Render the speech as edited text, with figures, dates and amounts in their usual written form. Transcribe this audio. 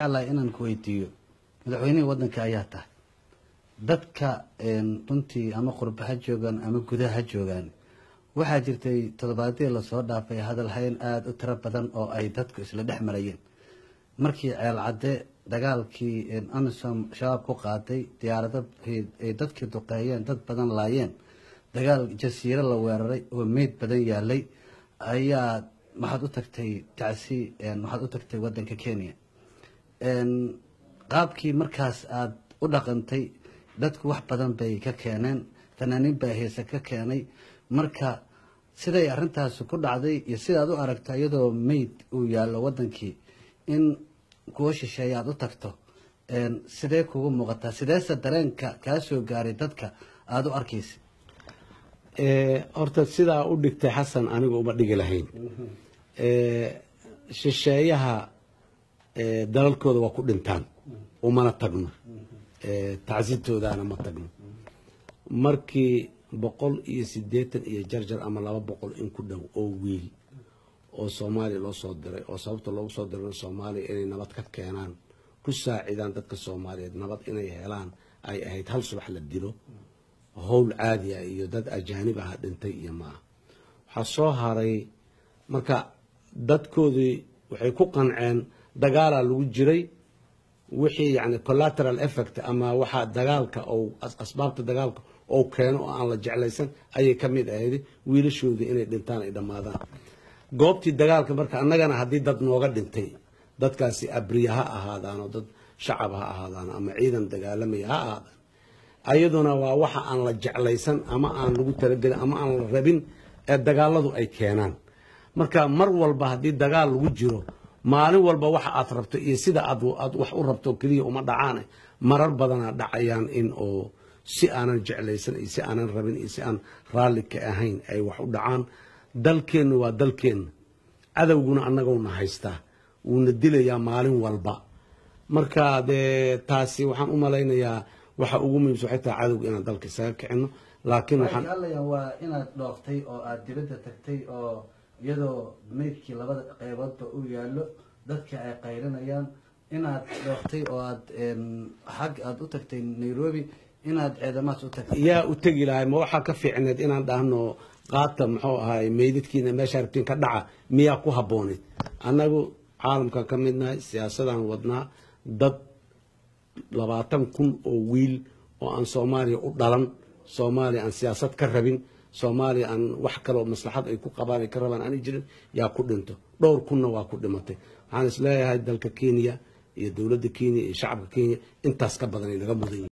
Jeclahay inaan ku weydiiyo, madaxweynihii waddanka ayaa tahay. Dadka runtii ama qurba ha joogaan ama gudaha ha joogaan, waxaa jirtay toddobaadii lasoo dhaafay hadal hayn aada u tiro badan oo ay dadku isla dhex marayeen markii Ceelcadde dagaalkii AMISOM Shabaab ku qaaday, diyaarado ay dadkii duqeeyeen, dad badan laayeen, dagaal Jasiiro la weeraray oo meyd badan yaalay, ayaa waxaad u tagtay tacsi, waxaad u tagtay wadanka Kenya. Qaabkii markaas aada u dhaqantay dadku wax badan bay ka keeneen, fanaaniin baa heese ka keenay. Marka siday arrintaasi ku dhacday iyo sidaad u aragto iyadoo meyd uu yaallo wadankii in kuwo shisheeye aada u tagto, sidee kugu muuqataa? Sideese dareenka kaa soo gaaray dadka aada u arkaysa? Horta sidaa u dhigtay, Xasan, anigu uma dhigi lahayn. Shisheeyaha dalalkooda waa ku dhintaan, umana tagno, tacsitoodaana ma tagno. Markii 180 iyo jarjar ama 200 in ku dhow oo wiil oo Soomaaliya loo soo diray, oo sababta loogu soo diray Soomaaliya inay nabad ka keenaan, ku saacidaan dadka Soomaaliyeed nabad inay helaan ay ahayd, hal subax la dilo, howl caadi ah iyo dad ajaanib ah dhintay iyo maaha. Waxaa soo haray marka dadkoodii waxay ku qanceen dagaalaa lagu jiray, wixii yani collateral effect ama waxa dagaalka oo asbaabta dagaalka oo keeno oo aan la jeclaysan ayay ka mid ahayd wiilashoodii inay dhintaan, ay dhammaadaan goobtii dagaalka. Marka annagana haddii dad nooga dhintay, dadkaasi abriya ha ahaadaan oo dad shacab ha ahaadaan ama ciidan dagaalamaya ha ahaadaan, ayaduna waa waxa aan la jeclaysan ama aan lagu talagelin ama aan la rabin ee dagaaladu ay keenaan. Marka mar walba haddii dagaal lagu jiro, maalin walba waxa aad rabto iyo sida aad wax u rabto keliya uma dhacaane, marar badanaa dhacayaan in oo si aanan jeclaysan iyo si aanan rabin iyo si aan raalli ka ahayn ay wax u dhacaan. Dalkeennu waa dalkeenna, cadowguna annagowna haystaa, wuuna dilayaa maalin walba. Marka dee taasi waxaan u malaynayaa waxa ugu muhiimsan waxay tahay cadowga inaan dalka isaga kicino, laakiin waxaan Waxay hadlayaan waa inaad dhooftay oo aada dibadda tagtay oo iyadoo meydkii labada qeyboodba uu yaallo, dadka ay qaylinayaan, inaad dhooftay oo aad xag aada u tagtay Nairobi, inaad ciidamahaas u tagtay. Yaa u tegi lahay? Ma waxaa ka fiicneed inaan dhahno qaata, muxuu ahaay, meydadkiina meesha rabtiin ka dhaca? Miyaa ku habbooneyd? Annagu caalamkan ka midnahay, siyaasadaan wadnaa. Dad 20,000 oo wiil oo aan Soomaaliya u dhalan, Soomaaliya aan siyaasad ka rabin, Soomaaliya aan wax kaloo maslaxad ay ku qabaan ay ka rabaan aanay jirin yaa ku dhinto, dhowr kunna waa ku dhimatay. Waxaan isleeyahay dalka Kenya iyo dowladda Kenya iyo shacabka Kenya intaas ka badan ay naga mudan yihiin.